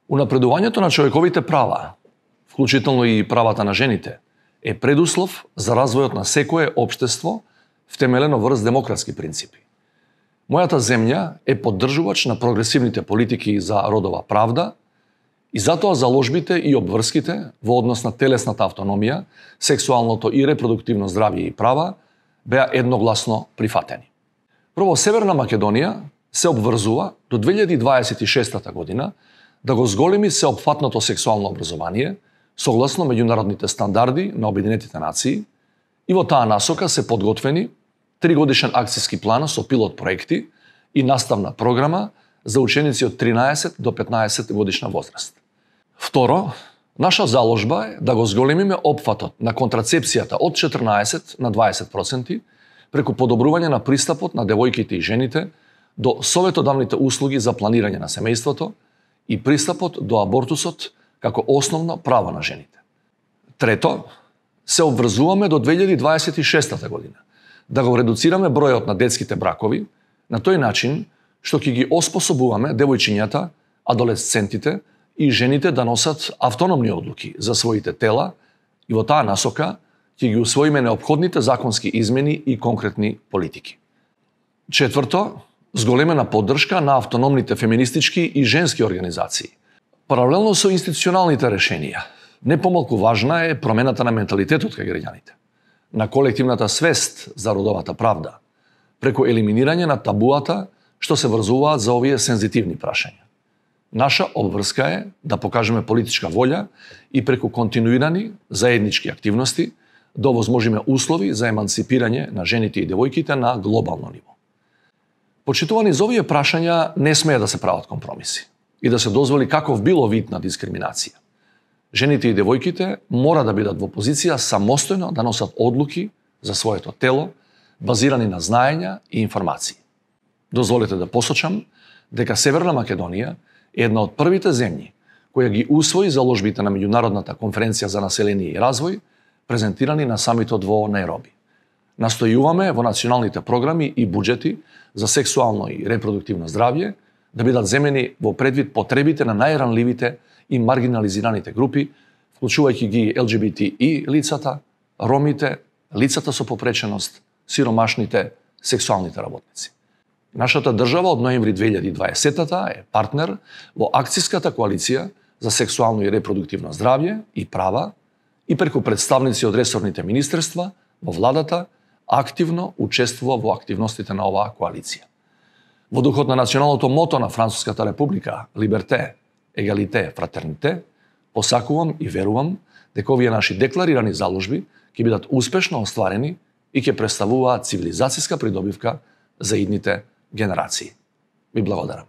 Унапредувањето на човековите права, вклучително и правата на жените, е предуслов за развојот на секое општество втемелено врз демократски принципи. Мојата земја е поддржувач на прогресивните политики за родова правда и затоа заложбите и обврските во однос на телесната автономија, сексуалното и репродуктивно здравје и права беа едногласно прифатени. Прво, Северна Македонија се обврзува до 2026 година да го зголеми сеопфатното сексуално образование согласно меѓународните стандарди на Обединетите нации и во таа насока се подготвени 3-годишен акцијски план со пилот проекти и наставна програма за ученици од 13 до 15 годишна возраст. Второ, наша заложба е да го зголемиме опфатот на контрацепцијата од 14 на 20% преку подобрување на пристапот на девојките и жените до советодавните услуги за планирање на семејството и пристапот до абортусот како основно право на жените. Трето, се обврзуваме до 2026 година да го редуцираме бројот на детските бракови на тој начин што ќе ги оспособуваме девојчињата, адолесцентите и жените да носат автономни одлуки за своите тела и во таа насока ќе ги усвоиме неопходните законски измени и конкретни политики. Четврто, зголемена поддршка на автономните феминистички и женски организации. Паралелно со институционалните решенија, не помалку важна е промената на менталитетот кај граѓаните, на колективната свест за родовата правда, преку елиминирање на табуата што се врзуваат за овие сензитивни прашања. Наша обврска е да покажеме политичка волја и преку континуирани заеднички активности да овозможиме услови за емансипирање на жените и девојките на глобално ниво. Почитувани, за овие прашања не смее да се прават компромиси и да се дозволи каков било вид на дискриминација. Жените и девојките мора да бидат во позиција самостојно да носат одлуки за своето тело, базирани на знаења и информации. Дозволете да посочам дека Северна Македонија е една од првите земји која ги усвои заложбите на Меѓународната конференција за население и развој, презентирани на самитот во Најроби. Настојуваме во националните програми и буџети за сексуално и репродуктивно здравје да бидат земени во предвид потребите на најранливите и маргинализираните групи, вклучувајќи ги ЛГБТИ лицата, ромите, лицата со попреченост, сиромашните, сексуалните работници. Нашата држава од ноември 2020 е партнер во акцијската коалиција за сексуално и репродуктивно здравје и права и преку представници од ресорните министерства во владата активно учествува во активностите на оваа коалиција. Во духот на националното мото на Француската република Либерте, егалите, фратерните, посакувам и верувам дека овие наши декларирани заложби ќе бидат успешно остварени и ќе представуваат цивилизацијска придобивка за идните генерации. Ви благодарам.